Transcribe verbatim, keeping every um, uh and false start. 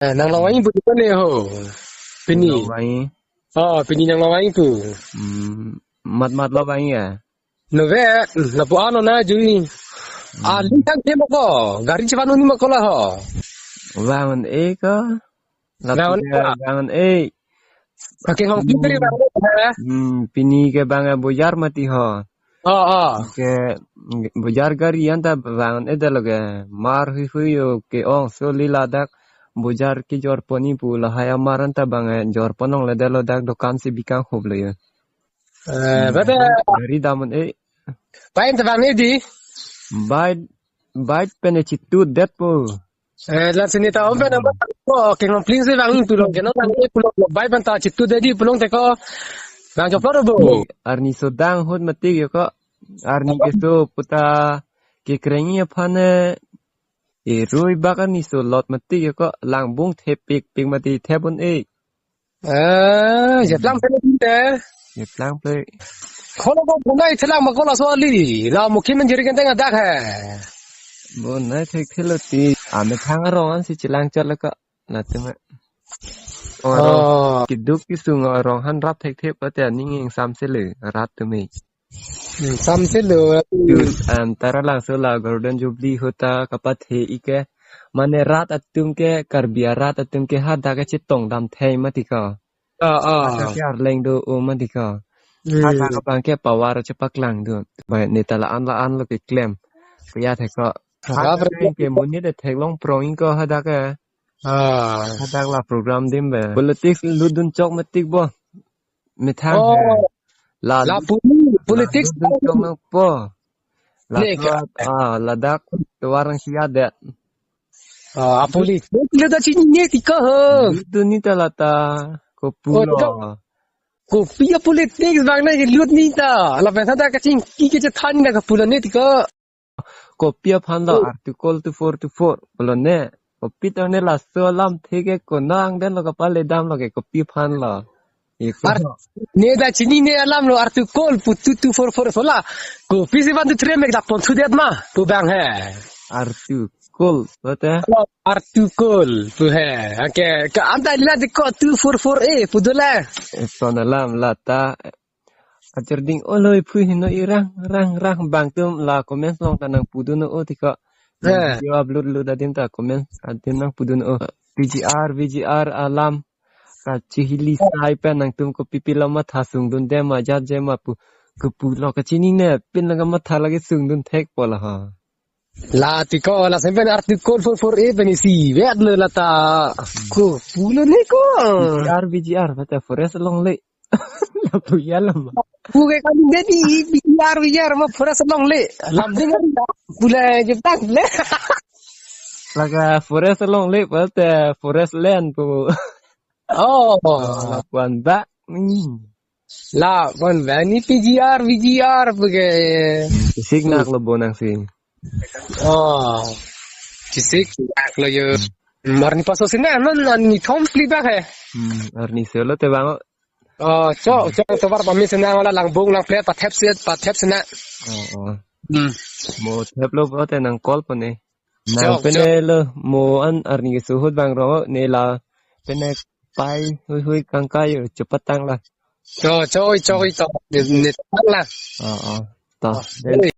Eh, nang long vangji pu ko ne ho. Pini. Long vangji. Oh, pini nang long vangji pu. Hmm, mat mat long vangji ya? Nove, lapu ano na jui. Hmm. Ah, lintang ke mo ko. Gari chevan un-e ma ko la ho. Vang un-e ko. Lapu Vang un-e ke ko. Vang un-e. Kake hong pli kri vang un-e ko. Hmm, pini ke bang bojar mati ho. Oh, oh. Ke bojar gari anta vang un-e dalo ke mar hui hui yo ke ong so li ladak bojar kejor pon-i pu lahai amar anta bang jor pon longle dalo dak dokan si bikang hop lo yo. Eh, bete. Gari dam un-e. Pai anta vang un-e di. Bai, bai pen chitu det po. Eh, la sini ta om pen nama ko ke ngam pling si vang pulong ke no tang ke pulong bai pen ta chitu det di pulong te ko. Vang choplo bo. Arni so dang hut mati yo ko. Arni ke so puta ke krengji aphan eh, e rui bak arni so lot mati yo ko. Langbung thepik pik mati thep un-e. Eh, jetlang pele tinte. Jetlang pele. Kono ko punai thelang ma ko laso ali. La mukhin men jeri kenteng adak he. Bo nai thek thelo ti. Amethang arong an si chelang chot le ko. Na te me. Oh. Arong kiduk kisung arong han rap thek thek pate aning ingsam si le rat tu me. Hmm, sam si lo. Tu, antara langso la Golden Jubilee ahut ta kapathe-i ke. Mane rat atum ke, Karbi arat atum ke hadak ke chetong dam thei mati ko. Ah, ah. Hadak ke arleng do-o mati ko. Hmm. Hadak abang ke power chepaklang do. Bai neta la-an la-an lo keklem. Kuya thek ko. Ah, hadak ber- ke monit de theklong prong-i ko hadak ke. Ah. Hadak la program dim be. Politics lutdun chok mati bo. Methang Oh. he. La La poli-, politics. Dun chong nang po. La Ne ka? tuat, ah, ladak tuar nang siya det. Ah, politics. Lutdun chini ne ti ko ho. Lutdun ni ta lata. Ko Oh, pulo. ko-, kopi apolitics bang na lut ni ta. Lapen sada kachingki kechethan na kapulo ne ti ko. Kopi aphan lo Oh. Article two four two four. Pulo ne. Kopi to ne laso alam theke konang den lo kapale dam lo ke kopi aphan lo. Iko. Ar-, ne ta chini ne alam lo Article pu two two four four four la. Kopi si one two three mek da pon thu det ma. Pu bang he. Article. Bote. Article pu he. Oke. Ke anta ila de ko two four four A pu do le. Son alam lata. Ajar ding oloi phu hino i rang, rang, rang bang tum la comments along ta nang pudun o ti ko. Eh. Video upload lo adim ta comments adim nang pudun o. P G R, V G R alam. Kachihili sai pen nangtum kopi pi lo matha sungdun dem ajat jem apu. Kepu lo kachini ne pin la kamatha lagi sungdun thek po la ha. La ti ko la sempen Article four four A pen isi vet lo lata. Kopu lo ne ko. V G R, V G R, mata forest along le. Lapu ya lama. Pu ke kan de di V G R, V G R ma forest along le. Lam ding ari ya. Pula je tak le. Laga forest along le, pate forest land pu. Oh. Lapuan bak. Hmm. La, kon bani P G R, V G R, pake. Chisik nak lo bonang si. Oh. Chisik nak lo yo. Arni paso sina, non arni thom pli bak he. Hmm, arni selo te bang. Oh, cho, cho, tovar pami sina, wala langbung, langplet, pathep set, pathep sina. Oh, oh. Hmm. Mo thep lo bote nang call pone. Nang Chok, pene chok. Lo mo an arni ke suhut bang ro ne la pene pai hui hui kangkai yo chepatang la. Cho, choi, choi, to. Ne, ne tang la. Oh, oh. To. Oh, then sorry.